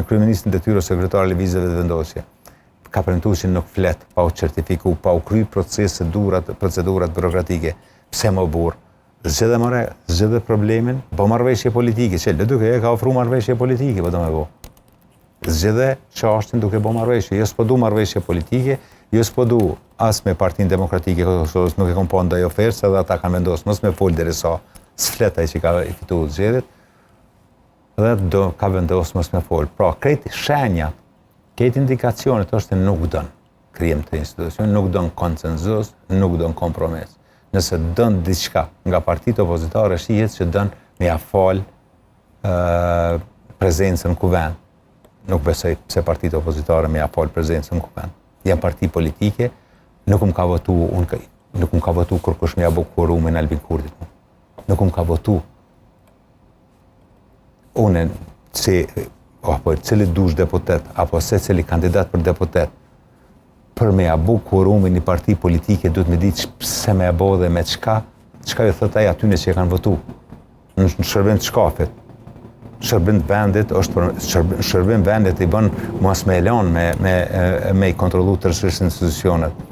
në kryeministri në detyrë ose kryetari i Lëvizjes Vetëvendosje. Ka premtu që nuk flet, pa u certifiku, pa u kry proceset, durat, procedurat burokratike. Pse mo burrë? Zgjidhe more, zgjidhe problemin, bo marrëveshje politike, që LDK e ka ofru marrëveshje politike, po do me bo. Zgjidhe çashtjen duke bo marrëveshje, jo s'po du marrëveshje politike, jo s'po du as me Partinë Demokratike të Kosovës, nuk e kom pa ndaj ofertë, se edhe ata kanë vendosë mos me fol derisa s'flet ai që ka i fitu zgjedhjet, dhe do ka vendosë mos me fol. Pra, krejt shenjat, krejt indikacionet është se nuk don krijim të institucionit, nuk don konsenzus, nuk don kompromis. Nëse don diçka nga partitë opozitare, shihet që don me ja fal prezencën në kuvend. Nuk besoj pse partitë opozitare me ja fal prezencën në kuvend. Janë parti politike, nuk më ka votu, unë nuk më ka votu kërkush me ja bo kuorumin Albin Kurtit. Nuk më ka votu. Unë, si, apo cili dush deputet, apo secili kandidat për deputet, për me ja bo kuorumin një parti politike, duhet me ditë pse me ja bo dhe me çka, çka ju thot ai atyne që e kanë votu. Në shërbim të çkafit, në shërbim të vendit, është për në shërbim vendit i bën mos me e lon me, me, me i kontrollu tërësisht institucionet.